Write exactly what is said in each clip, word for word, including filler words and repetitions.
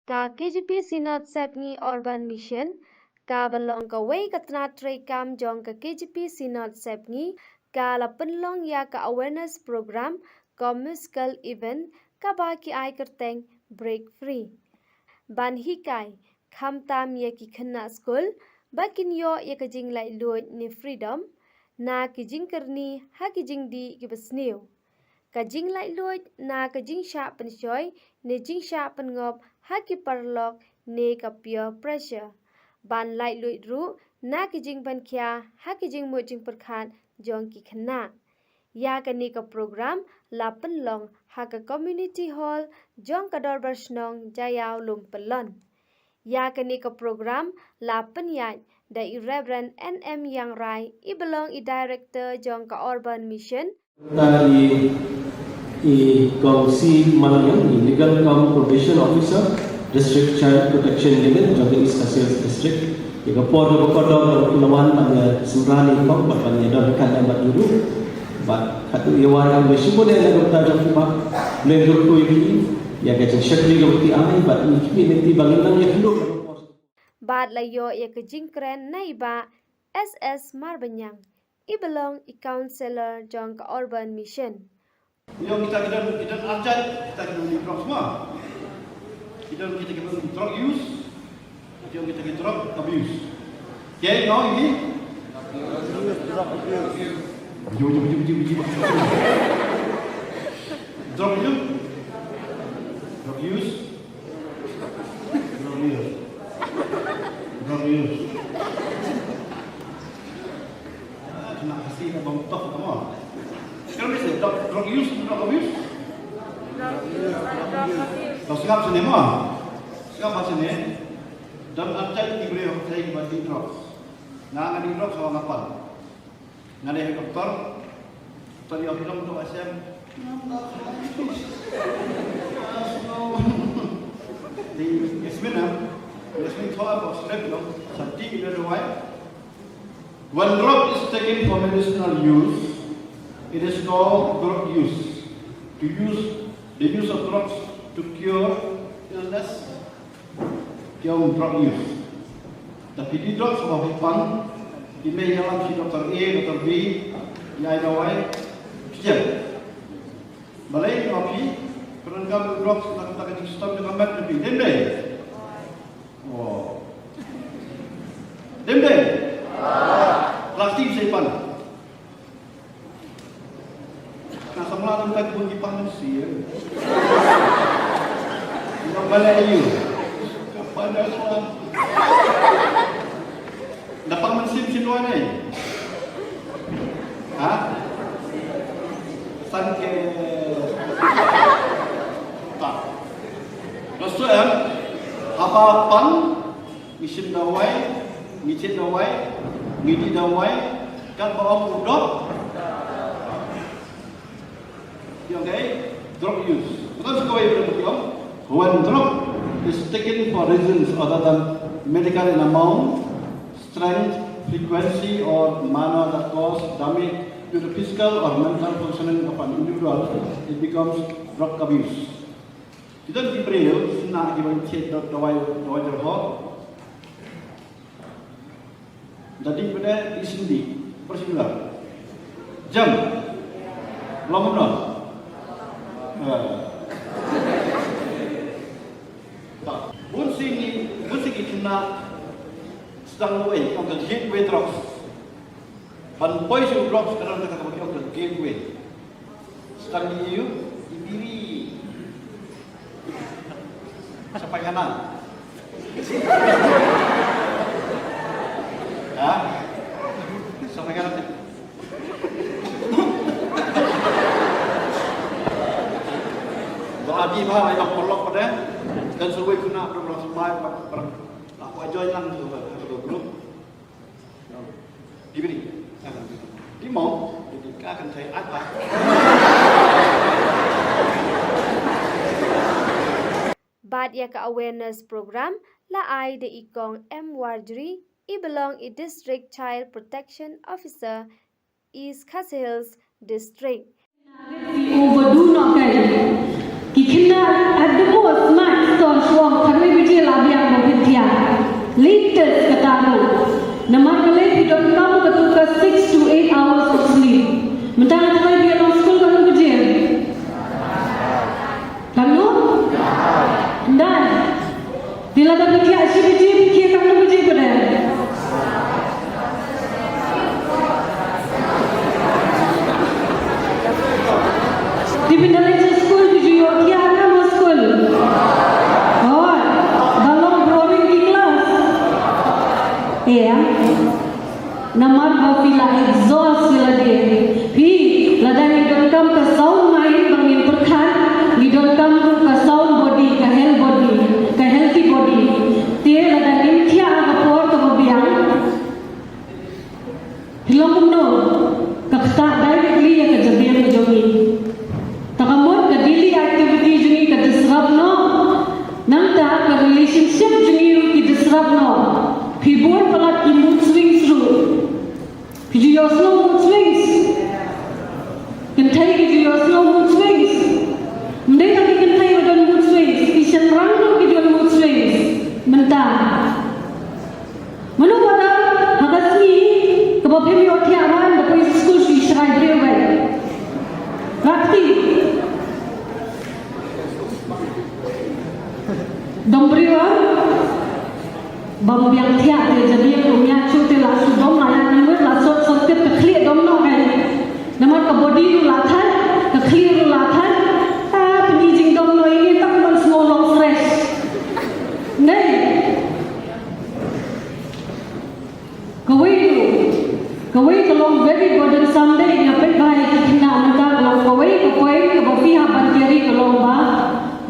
Ka K J P Synod Sepngi Urban Mission, kaba long kawei ka tnat treikam jong ka K J P Synod Sepngi, ka la pynlong ïa ka awareness program, ka musical event, kaba ki ai kyrteng Break Free. Ban hikai, khamtam ïa ki khynnah skul, ba kin ïoh ïa ka jinglaitluid ne freedom, na ki jingkyrni ha ki jingdih kiba sniew. Ka jinglaitluid na ka jingshah pynshoi ne jingshah pynngop ha ki paralok ne ka peer pressure. Ban laitluid ruh na ki jingpynkhia ha ki jingmut jingpyrkhat jong ki khynnah. Ïa kane ka program la pynlong ha ka Community Hall jong ka Dorbar Shnong Jaïaw Lumpyllon. Ïa kane ka program la pynïaid da i Reverend N M Iangrai, iba long i Director jong ka Urban Mission. Tang i, i Kong C Maniang, i Legal cum Probation Officer, District Child Protection Unit, jong ka East Khasi Hills District. Ïa ka por kaba kordor kaba ki la wan ban ïa sumar ïa i Kong bad ban ïa don ryngkat bad i ruh. Bad katto ïa wan ïa ka shibun ïa ka bynta jong ki bad lem jong ki ïa ka jingshakri kaba ki ai bad i khmih lynti ba ngin nang ïa kynduh. Bad la ïoh ïa ka jingkren na i Bah S S Marbaniang, iba long i Councillor jong ka Urban Mission. Ïa kita, kita, kita archai, kita, kita ni drugs semua. Kita, kita, kita drug use. Kita, kita, kita drug abuse. Okay, now ini. Baju, baju, baju, baju, baju. Drug use. Drug use. Drug use. Drug use. Ah, kena kasih kat bawah betul, come on. Sekarang mesti drug, drug use, drug abuse. Drug use, drug abuse. Kau singap sini, mo? Singap sini. Dan archai ni beri archai bagi drugs. Nga ngan drugs sama ngapal. Nga dei doktor, doktor ïa u long tu asem. Di Yasmin, ah, Yasmin thoa ba strep long, sati ina dawai. When drug is taken for medicinal use, it is called drug use. To use, the use of drugs to cure illness, ki ong drug use. Te phi die drugs ba phi pan, phi mih ïalam sha doktor A, doktor B, ïa ai dawai, phi jem. Balei ba phi pyndonkam drugs na ka bynta ka jingshitom jong ka met jong phi? Dei ne em dei? Oh. Dei ne em dei? Plastik sa i pan. Nga samla nang tak bunyi pang sih. Nang balik ayu. Pada suan. Dapat mensim si luar ni. Ha? San ke. Tak. Rasul em. Apa pan? Ngi shim dawai, ngi thied dawai, ngi die dawai, katba ong u doc. Ki ong kaei, drug use. Betul shu kawei, betul ki ong. When drug is taken for reasons other than medical in amount, strength, frequency or manner that cause damage to the physical or mental functioning of an individual, it becomes drug abuse. Ki don ki briew, sna ki ban thied dawai, dawai jyrhoh. Da ding bad da isynei, bersynei. Jam. Long kumno? Eh. Bun sien, bun sien ki khynnah sdang wei, ong ka gateway drugs. Ban poi sha drugs ka don kata kaba ki ong ka gateway. Sdang ïa u, i biri. Sampai kanan. Ha? Sampai kanan. Ba adi ba ai ba polok pada. Dan suwei kena belum langsung mai, belum. Lah, aku aja yang tu, tu, tu, tu. Di bini. Di mau. Di ka kan saya apa? Bad ïa ka awareness program la ai da i Kong M Warjri, i ba long i District Child Protection Officer, East Khasi Hills District. Ki overdo noh kan. Ki khynnah at the most max Ton shuwa khatwei baje la biang ba phin thiah. Latest kata ruh. Namar balei? Phi donkam kato ka six to eight hours of sleep. Mynta nga tharai phi ïa long skul katno baje? Katno? Ndai. Te lada phi thiah shi baje, phi khie katno baje pat? Te phin da leit sha skul, phi ju ïoh thiah ne ym skul? Hooid, ba long boring ki klas. Ïa. Namar ba phi la exhaust ïa lade. Phi, lada ngi donkam ka sound mind ba ngin pyrkhat, ngi donkam ruh ka sound body, ka health body, ka healthy body. Te lada ngim thiah ha ka por kaba biang, phi long kumno? Ka ktah directly ïa ka jabieng jong ngi. Te ka mut ka daily activity jong ngi ka disrupt noh. Nangta ka relationship jong ngi ruh ki disrupt noh. Phi bun palat ki mood swings ruh. Phi ju ïohsngew mood swings? Kynthei ki ju ïohsngew mood swings? Ym dei tang ki kynthei ba don mood swings, ki shynrang ruh ki don mood swings mynta. Mano ba don ha ka sngi kaba phim ïoh thiah ban da poi skul, shu shrai briew beit? Rah kti. Dom briew ah. Bym biang thiah te jabieng ruh ym ïa shu te la shu dom la ïa nang wet la sot sot te ka khlieh dom noh kai. Namar ka body ruh la thait, ka khlieh ruh la thait. Ah, pynjingdom noh ïa ngi tang ban sngew long fresh. Nei. Kawei ruh, kawei ka long very burdensome dei, nga peit ba ïa ki khynnah mynta ka long kawei ka point kaba phi hap ban carry ka long ba,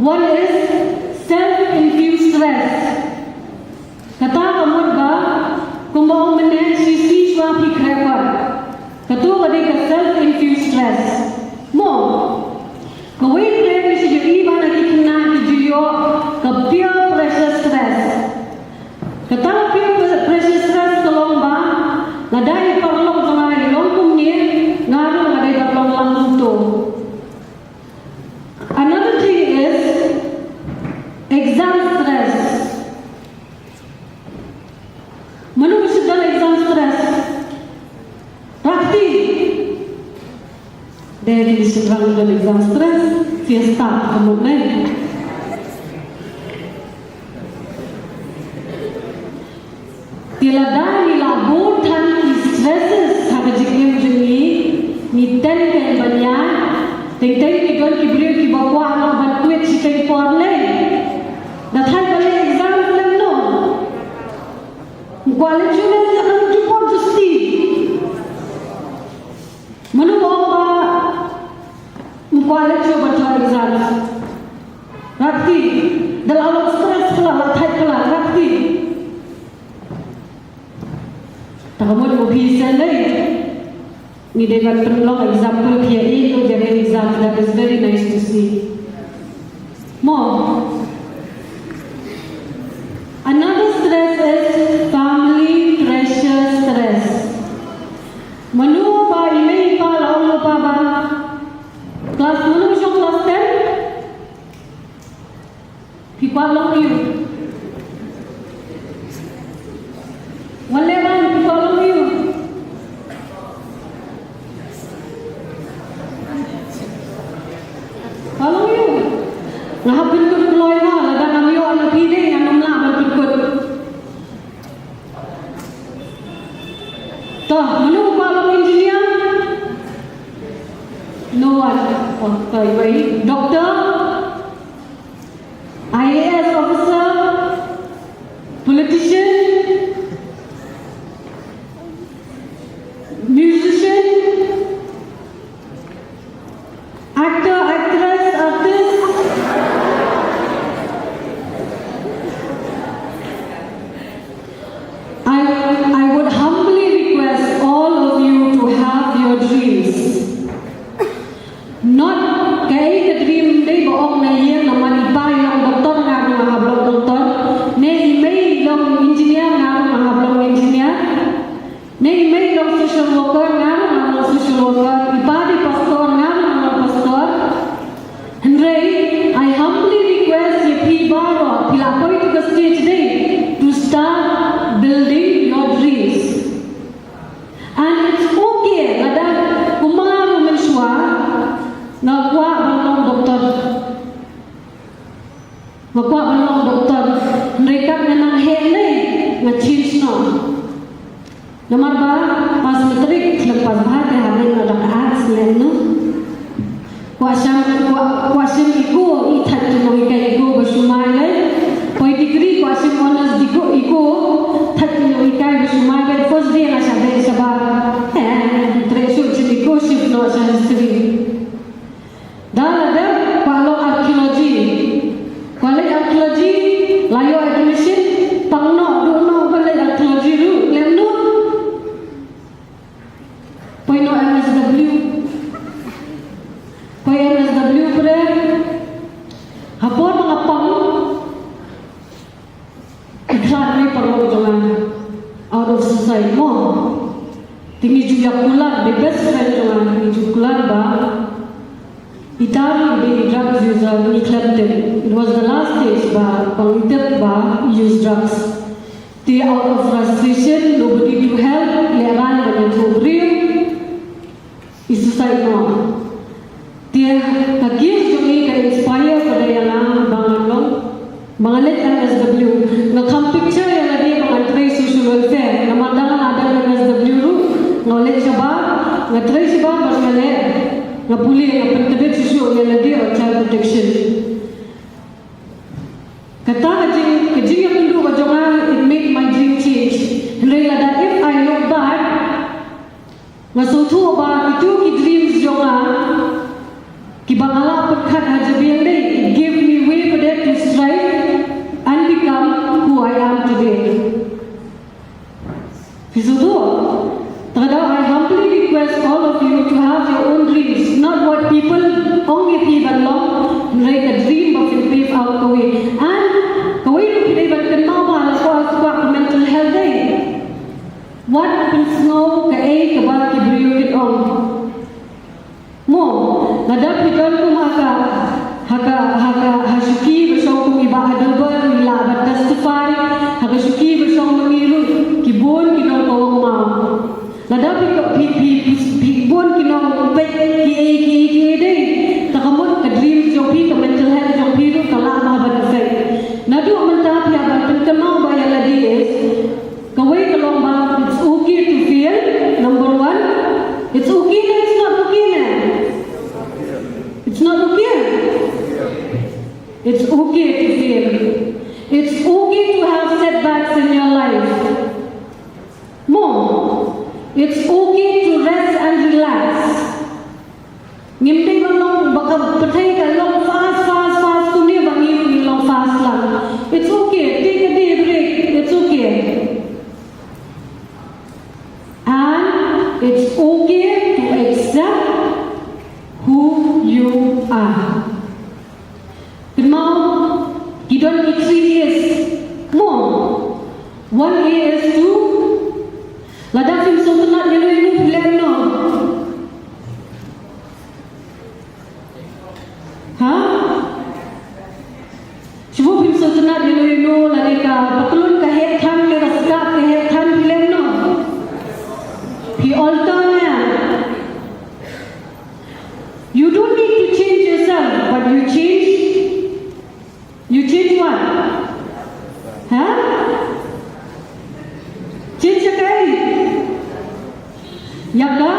one is self-infused stress. Kata ka mut ba, kumba ong mynne, shisha shuwa phi khreh pat. Kato ka dei ka self-infused stress. Mo, kawei kren shisha ïa ba na ki khynnah ki ju ïoh ka peer pressure stress. Kata ka peer pressure stress ka long ba, lada i paralok jong nga i long kumne, nga ruh nga dei ban long lang kumto. Another thing is exam stress. Mano ba shu don exam stress? Rah kti. Dei kine ki shynrang don exam stress, fiesta ka mut ne. Te lada ngi la bun than ki stresses ha ka jingim jong ngi, ngi teng teng ban ïaid, teng teng ki don ki briew kiba kwah noh ban quit shiteng por lei. Da thait ban leh exam lem noh. Ym kwah leh shuh lei, ïa kane ju por justi. Mano ba ong ba ym kwah leh shuh ban thoh exam? Rah kti. Da la long stress phylla, la thait phylla, rah kti. Te ka mut ba phi sngewlei. Ngi dei ban pynlong example phi ïa i to ïa ka exam, that is very nice to see. Mo. Another stress is family pressure stress. Mano ba i mei i pa la ong lypa ba class, mano ba shong class ten? Phi kwah long aïu? Wan leh ban, phi kwah long aïu? Kwah long aïu? Nga hap pynkut kloi ha, lada ngam ïoh na phi dei ngan ym lah ban pynkut. To, mano ba kwah long engineer? No one. Oh, to, iwei. Doctor? I A S officer, politician, musician, actor, actress, artist. I, I would humbly request all of you to have your dreams. Not kaei ka dream dei ba Building your dreams. And it's okay, lada kumba nga ruh mynshuwa nga kwah ban long doktor. Nga kwah ban long doktor. Hynrei kat nga nang heh lei nga change noh. Namar ba pass matric, lem pass bha te hap ïa nga da ka arts lem noh. Kwah shim, kwah, kwah shim iko, i thait ki nonghikai iko ba shu mai lei. Poi degree kwah shim honours iko, iko thait ki nonghikai ba shu mai lei. First day nga shah beh shabar. Eh, treh shuh shim iko, shift noh sha history. Da la dep kwah long archaeology. Kwah leit archaeology, la ïoh admission, pang noh, duh noh ban leit archaeology ruh, lem noh. Poi noh M S W. Poi M S W pre. Ha por ba nga pang, i khlad ne paralok jong nga out of suicide mo. Te ngi ju ïa kular, the best friend jong nga, ngi ju kular ba ita ruh i dei i drug user, ngi khlem tip. It was the last stage ba, ba ngi tip ba i use drugs. Te out of frustration, nobody to help, lehrain ban ïathuh briew, i suicide noh. Te ka case jong i ka inspire pat ïa nga ba ngan long, ba ngan leit M S W. Nga kham picture ïa lade ba ngan trei social welfare. Namar dang nga dang M S W ruh, nga leit shabar, nga trei shabar bad nga leh, nga pule, nga pyntbit shuh shuh ïa lade ha child protection. Kata ka jing, ka jingïakynduh ka jong nga, it made my dream change. Hynrei lada if I look back, nga sngewthuh ba itu ki dreams jong nga kiba nga la pyrkhat ha jabieng dei, it gave me way for that to strive and become who I am today. Phi sngewthuh? Te kata, I humbly request all of you to have your own dreams, not what people ong ïa phi ban long, hynrei ka dream ba phin pave out kawei. And kawei ruh phi dei ban kynmaw ba la kwah, kwah ka mental health dei. Wat pynsngew kaei kaba ki briew kin ong. Mo, lada phi don kum ha ka, ha ka, ha ka, ha shuki ba shong kum i Bah Adelbert, i lah ban testify, ha ka shuki ba shong ma ngi ruh, ki bun ki nongkawang maw. Lada phi, phi, phi, phi, phi bun ki nongpeit kiei, kiei, kiei dei. Te ka mut ka dream jong phi, ka mental health jong phi ruh, ka lah ban affect. Naduh mynta phi hap ban pynkynmaw ba ïa lade is, kawei ka long ba, it's okay to fail, number one. It's okay ne, it's not okay ne? It's not okay. It's okay to fail. It's okay to have setbacks in your life. Mo, it's okay to rest and relax. Ngim dei ban long ba ka pyrthei ka long fast, fast, fast, kumne ba ngi ruh ngin long fast lang. It's okay, take a day break, it's okay. And it's okay to accept who you are. Kynmaw, ki don ki three A's. Mo, one A is to, lada phim sngewtynnat ïano ïano phi leh noh. Ha? Shu phim sngewtynnat ïano ïano, lane ka patlun ka heh than, lane ka skap ka heh than, phi leh noh. Phi alter ne. You don't need to change yourself, but you change, you change what? Huh? Change ïa kaei? Ïa ka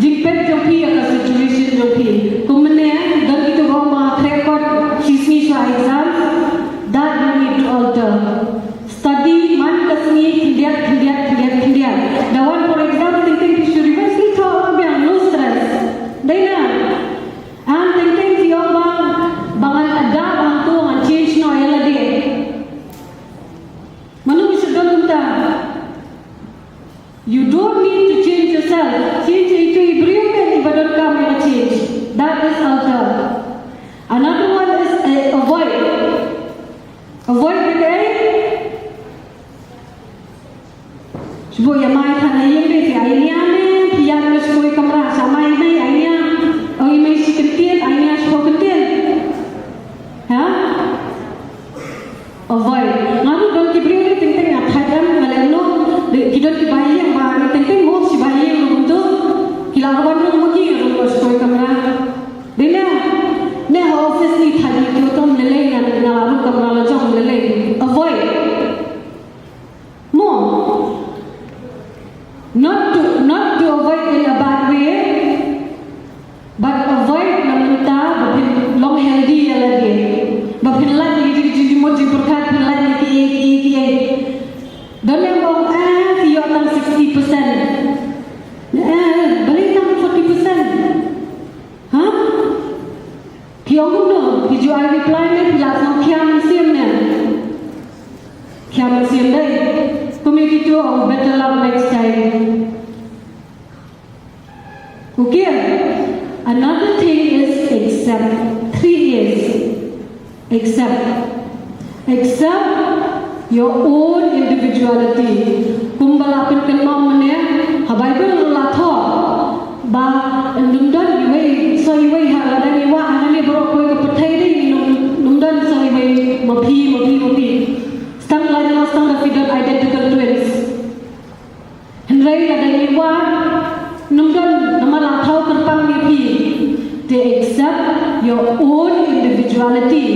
jingpeit jong phi ïa ka situation jong phi. Kumne, don kito ba ong ba khreh kot shisngi sha exam, that you need to alter. Study man ka sngi khyndiat, khyndiat, khyndiat, khyndiat. Da wan for exam, teng teng phi shu revise, phi thoh biang, no stress. Dei na. An teng teng phi ong ba, ba ngan adapt hangto, ngan change noh ïa lade. Mano ba shu don kumta? You don't need to change yourself. Change ïa itu i briew kein iba donkam ïa ka change. That is alter. Another one is, eh, avoid. Avoid ïa kaei? Shu buh ïa mai than ha ïing de, phi ai niam ne, phi ïaid noh sha kawei ka kamra, sha mai ne, ai niam. Ong i mei shi kyntien, ai niam shiphew kyntien. Ha? Avoid. Nga ruh don ki briew de teng teng nga thait em, nga Avoid in a bad way, but avoid na mynta ba phin long healthy ïa lade. Ba phin lait ïa ki jingmut jingpyrkhat, phin lait ïa ki, ki, ki. Don ïa ba ong, ah, phi ïoh tang sixty percent. Eh, balei tang forty percent? Ha? Phi ong kumno, phi ju ai reply ne, phi la sngew khia mynsiem ne? Khia mynsiem dei. Kumne kito, oh, better luck next time. Okay. Another thing is accept. Three A's. Accept. Accept your own individuality. Kumba la pynkynmaw mynne, ha Bible la thoh ba ym don iwei, so iwei ha la dang iwa, hangne baroh kawei ka pyrthei dei, ym, ym don so iwei ma phi, ma phi, ma phi. Stang la dang, stang da phi don identical twins. Hynrei lada ngi wad, ym don namar la thaw kyrpang ïa phi. Te accept your own individuality.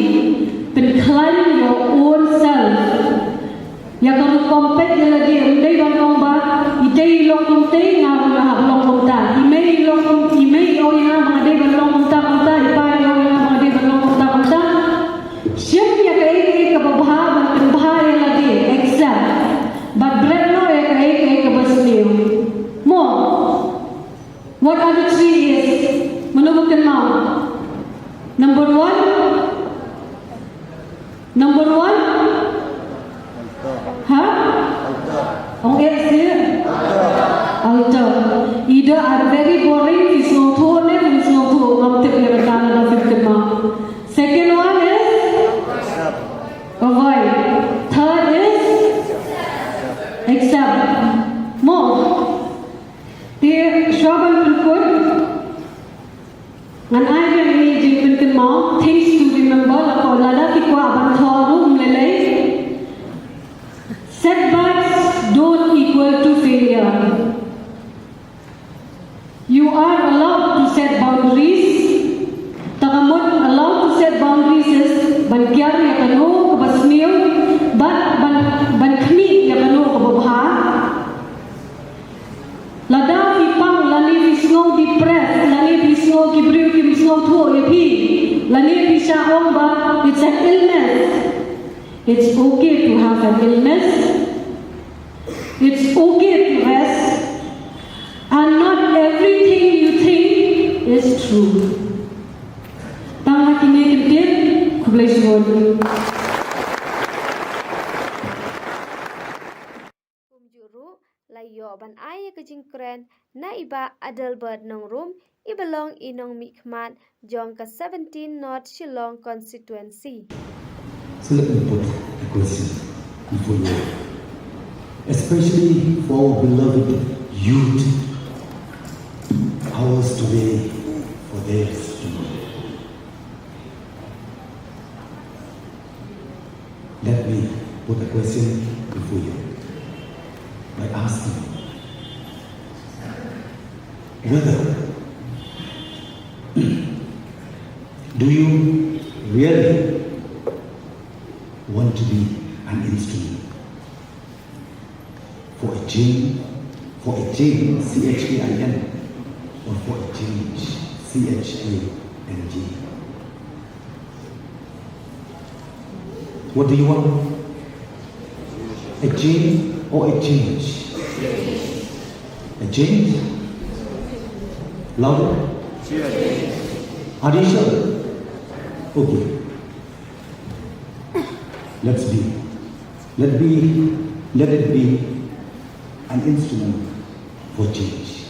Pynkhlaiñ your own self. Ïa ka rukom peit ïa lade, ym dei ban ong ba i tei i long kumtei, nga ruh nga hap long kumta. I mei i long kum, i mei i ong ïa nga ba nga dei ban long kumta kumta, i pa i ong ïa nga ba nga dei ban long kumta kumta. Shim ïa kaei kaei kaba bha ban pynbha ïa lade, accept. Bad bret noh ïa kaei kaei kaba sniew. Mo. What are the three A's? Mano ba kynmaw? Number one. Number one. Ha? Ong eh seh. Altar. Ida, are very boring, phi sngewthuh ne phim sngewthuh, ngam tip ïa kata, lada phim kynmaw. Second one is avoid. Third is accept. Mo. Te shuwa ban pynkut, ngan ai biang ïa ka jingpynkynmaw, things to remember, la ko lada phi kwah ban thoh ruh ym lei lei. Setbacks don't equal to failure. You are allowed to set boundaries. Ta ka mut allowed to set boundaries is ban kiar ïa kano kaba sniew, bad ban, ban khmih ïa kano kaba bha. Lada phi pang, lane phi sngew depressed, lane phi sngew ki briew kim sngewthuh ïa phi, lane phi shah ong ba it's an illness. It's okay to have an illness. It's okay to rest. And not everything you think is true. Tang ha kine ki tip, khublei shibun. Kumjuh ruh, la ïoh ban ai ïa ka jingkren na i Bah Adelbert Nongrum, i ba long i nongmihkhmat jong ka seventeen North Shillong Constituency. So let me put a question before you, especially for our beloved youth, ours today, for theirs tomorrow. Let me put a question before you by asking whether do you really want to be an instrument for a change, for a change, C H A I N, or for a change, C H A N G? What do you want? A change or a change? A change? Louder? Are you sure? Okay. Let's be, let be, let it be an instrument for change.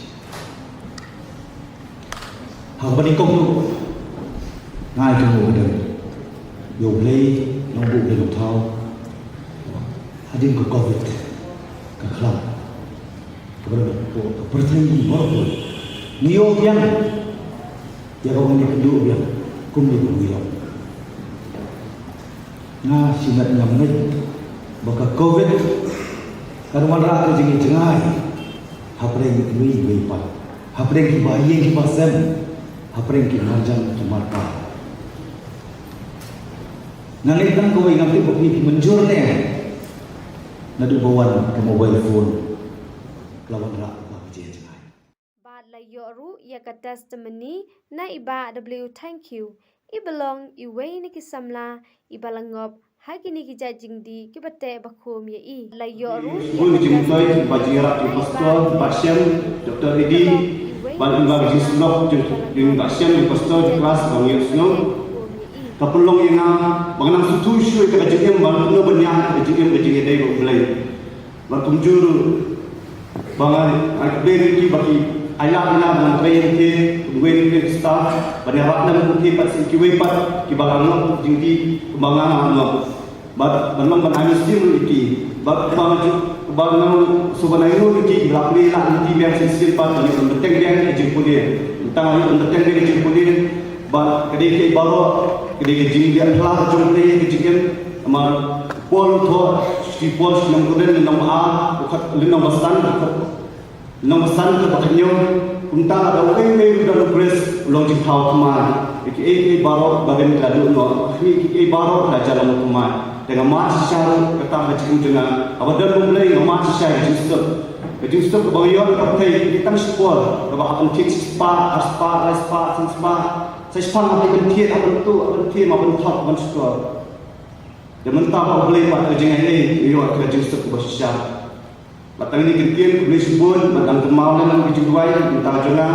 Ha kaba nyngkong ruh, nga ai jingmut kyrdan ïa U Blei, Nongbuh Blei Nongthaw, hadien ka Covid ka khlam, kaba la buh ka pyrthei baroh kawei, ngi ïoh biang ïa kaba ngi kynduh biang kumne ba ngi long. Nga shimet ngam ngeit ba ka Covid kan wanrah ka jingïathuh jngai hapdeng iwei iwei pat, hapdeng kiba ïing kiba sem, hapdeng ki marjan ki marpa. Nga ngeit tang kawei, ngam tip ba phi mynjur ne, naduh ba wan ka mobile phone ka la wanrah ka jingïathuh jngai. Ruh ïa ka testimony na i Bah W Thangkhiew, i ba long iwei na ki samla i ba la ngop ha kine ki jait jingdih ki ba teh ba khum ïa i. La ïoh ruh ïa ka testimony ba jingïarap jong i Pastor Bah Shem, Doctor Eddie, ba la ïoh ka jingsnoh jong i Bah Shem, i Pastor jong klas ba ngi ïohsngew. Ka pynlong ïa nga ba nga nang sngewthuh shuh ïa ka jingim ba nga kynnoh ban ïa ka jingim ka jingïadei bad U Blei. Bad kumjuh ruh ba nga ai khublei ïa ki ba ki ïaid ïa nga ban trei ïa ki, kiwei ki staff, ban ïarap lem ki pat, kiwei pat ki ba la ngop jingdih kumba nga ngop. Bad ban long ban ai mynsiem ruh ïa ki. Bad kumba nga ju, kumba nga shu ban ai nguh ïa ki, ki ba la plie la ïa ki biang shisien pat ban ïoh ban bteng biang ïa ka jingpule. Tang ïoh ban bteng biang ïa ka jingpule. Bad ka dei kaei baroh, ka dei ka jingleh phla jong U Blei ïa ka jingim. Namar Paul u thoh, Shithi Paul, lynnong ba ar, lynnong ba san, lynnong ba san, dkhot ba khathynñiew. Kumta lada uwei uwei ruh u don u Khrist, u long jingthaw thymmai. Ïa kiei kiei baroh ba rim ki la duh noh, ha khmih, ïa kiei baroh ki la jia long thymmai. Te nga mad shisha ruh kata ka jingim jong nga, haba don U Blei nga mad shisha ïa ka jingsuk. Ka jingsuk kaba nga ïoh ha ka pyrthei, ym dei tang shipor, kaba hap ban thied shispah, arspah, laispah, sanspah. Sa shiphang hap ban thied, hap ban tuh, hap ban thied, hap ban thok, hap ban shukor. Te mynta ba U Blei pat ka jingaiei, nga ïoh ka jingsuk kaba shisha. Bad tang kine ki ktien, khublei shibun, bad dang kynmaw lem ïa ki jingduwai, mynta jong nga,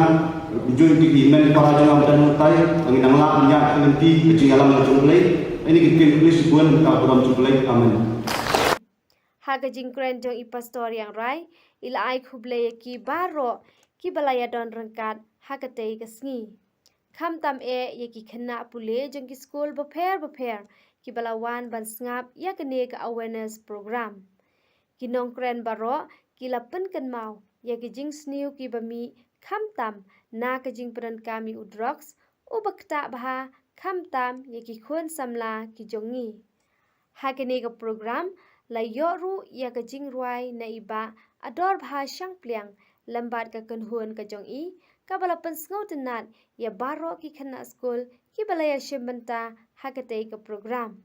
kumjuh ïa ki hynmen ki para jong nga ba don hangtai, ba ngin nang lah ban ïaid ha lynti ka jingïalam ka jong U Blei. Kine ki ktien khublei shibun, mynta ka burom jong U Blei. Amen. Ha ka jingkren jong i Pastor Iangrai, i la ai khublei ïa ki baroh ki ba la ïadon ryngkat ha katei ka sngi. Khamtam eh ïa ki khynnah pule jong ki skul bapher bapher ki ba la wan ban sngap ïa kane ka awareness program. Ki nongkren baroh ki la pynkynmaw ïa ki jingsniew ki ba mih khamtam na ka jingpyndonkam ïa u drugs, u ba ktah bha khamtam ïa ki khun samla ki jong ngi. Ha kane ka program, la ïoh ruh ïa ka jingrwai na i Bah Adorbha Shangpliang, lem bad ka kynhun ka jong i, kaba la pynsngewtynnat ïa baroh ki khynnah skul ki ba la ïashim bynta ha katei ka program.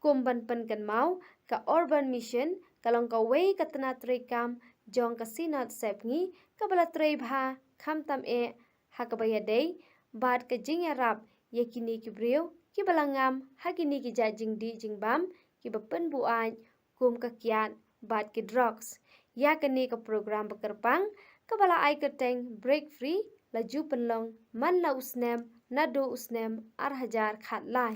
Kum ban pynkynmaw, ka Urban Mission ka long kawei ka tnat treikam jong ka Synod Sepngi kaba la trei bha khamtam eh ha kaba ïadei bad ka jingïarap ïa kine ki briew ki ba la ngam ha kine ki jait jingdih jingbam ki ba pynbuaid kum ka kiad bad ki drugs. Ïa kane ka program ba kyrpang kaba la ai kyrteng Break Free la ju pynlong man la u snem naduh u snem ar hajar khatlai.